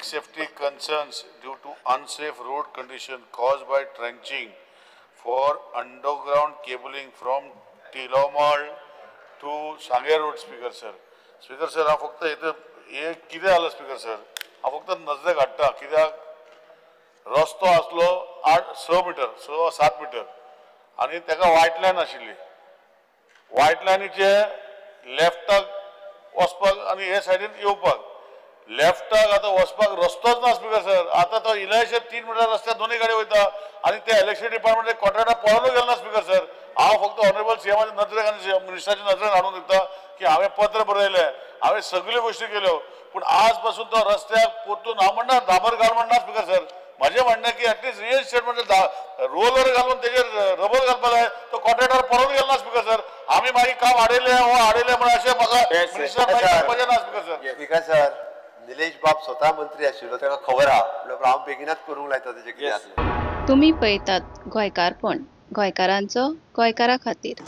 Public safety concerns due to unsafe road condition caused by trenching for underground cabling from Tilomal to Sanguem Road. Speaker sir, Speaker sir, हांव फक्त हें हे कितें जालां speaker sir, हांव फक्त नजरेक हाडटा. कित्याक रस्तो आसलो 8-6 मिटर, 6-7 मिटर आनी ताका वायट लायन आशिल्ली. वायट लायनीचे लेफ्टाक वचपाक आनी हे सायडीन येवपाक, लेफ्टाक आतां वचपाक रस्तोच ना स्पीकर सर. आतां तो इल्लेशे 3 मिटर रस्त्यार दोनूय गाडी वयता आनी ते इलेक्ट्रिसिटी डिपार्टमेंट कॉन्ट्रॅक्टर पळोवनूय गेलो ना स्पीकर सर. हांव फक्त ऑनरेबल सीएमाच्या नदरेक आनी मिनिस्टराच्या नदरेन हाडून दिता की हांवें पत्र बरयलें, हांवें सगल्यो गोश्टी केल्यो, पूण आज पासून तो रस्त्याक परतून हांव म्हणना डांबर घाल म्हणना स्पीकर सर. म्हजें म्हणणें की एटलिस्ट रियल इस्टेट म्हणजे रोलर घालून तेजेर रबर घालपाक जाय. तो कॉन्ट्रॅक्टर पळोवन गेलो ना स्पीकर सर. आमी मागीर काम आडयलें हो आडयलें म्हण अशें म्हाका मिनिस्टर मागीर सांगपाचें ना speaker sir. Speaker sir, Nilesh बाब स्वता मंत्री आशिल्लो, ताका खबर आहा म्हणल्यार हांव बेगिनाच करूंक लायता तेजें कितें आसलें. तुमी पळयतात गोंयकारपण, गोंयकारांचो गोंयकारा खातीर.